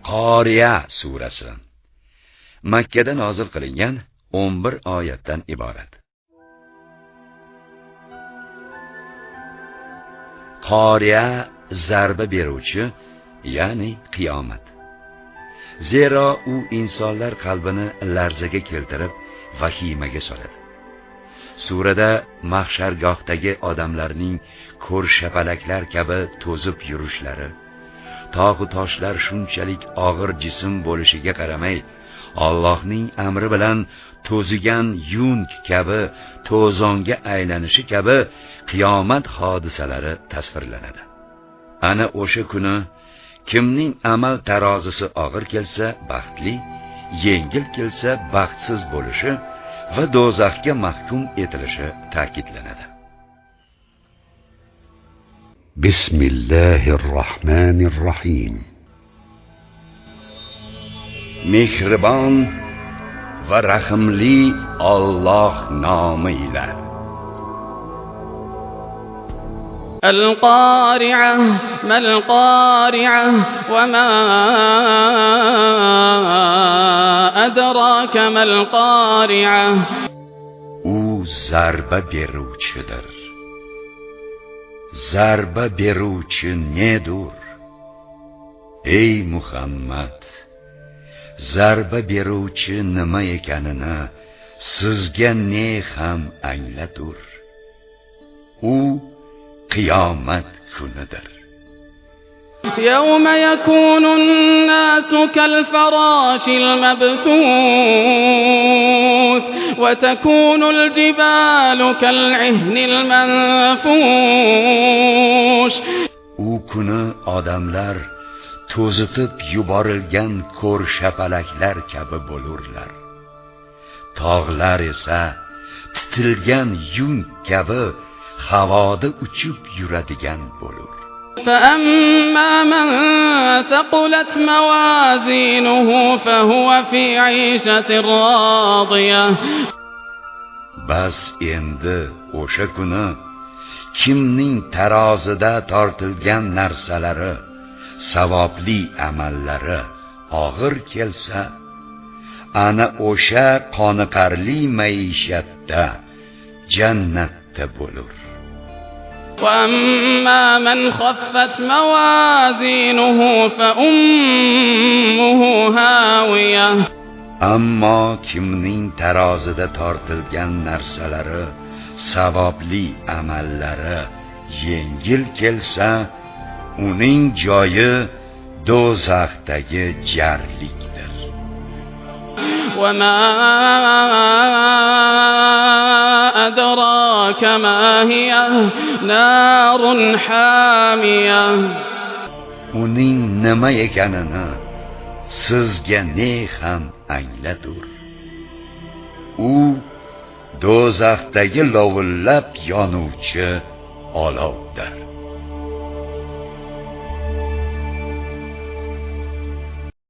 Qoriya surasi Makkada nozil qilingan 11 oyatdan iborat. Qoriya zarba beruvchi, ya'ni qiyomat. Zero u insonlar qalbini larzaga keltirib, vahimaga soladi. Surada mahshargohdagi odamlarning ko'rshapalaklar kabi to'zib yurishlari, tog'u toshlar shunchalik og'ir jism bo'lishiga qaramay, Allohning amri bilan to'zigan yung kabi to'zonga aylanishi kabi qiyomat hodisalari tasvirlanadi. Ana o'sha kuni kimning amal tarozisi og'ir kelsa baxtli, yengil kelsa baxtsiz bo'lishi va do'zaxga mahkum etilishi ta'kidlanadi. Bismillahirrohmanirrohim. Mehribon va rahimli Alloh nomi ila. القارعة ما القارعة وما أدراك ما القارعة. U zarba beruvchidir. Zarba beruvchi nedur? Ey Muhammad, zarba beruvchi nima ekanini sizga ne ham anglatur. U qiyomat kunidir. يوم يكون الناس كالفراش المبثوث وتكون الجبال كالعهن المنفوش. U kuni odamlar to'zitib yuborilgan ko'rshapalaklar kabi bo'lurlar. Tog'lar esa titilgan yung kabi havoda uchib yuradigan bo'lur. فأما من ثقلت موازينه فهو في عيشة راضية. Bas endi o'sha kuni kimning tarozida tortilgan narsalari, savobli amallari og'ir kelsa, ana o'sha qoniqarli maishatda jannatda bo'lur. وأما من خفت موازينه فأمه هاوية. Ammo kimning tarozida tortilgan narsalari, savobli amallari yengil kelsa, uning joyi do'zaxdagi jarlikdir. وما أدراك ما هي نار حامية. Uning nima ekanini sizga ne ham anglatur. U do'zaxdagi lovullab yonuvchi olovdir.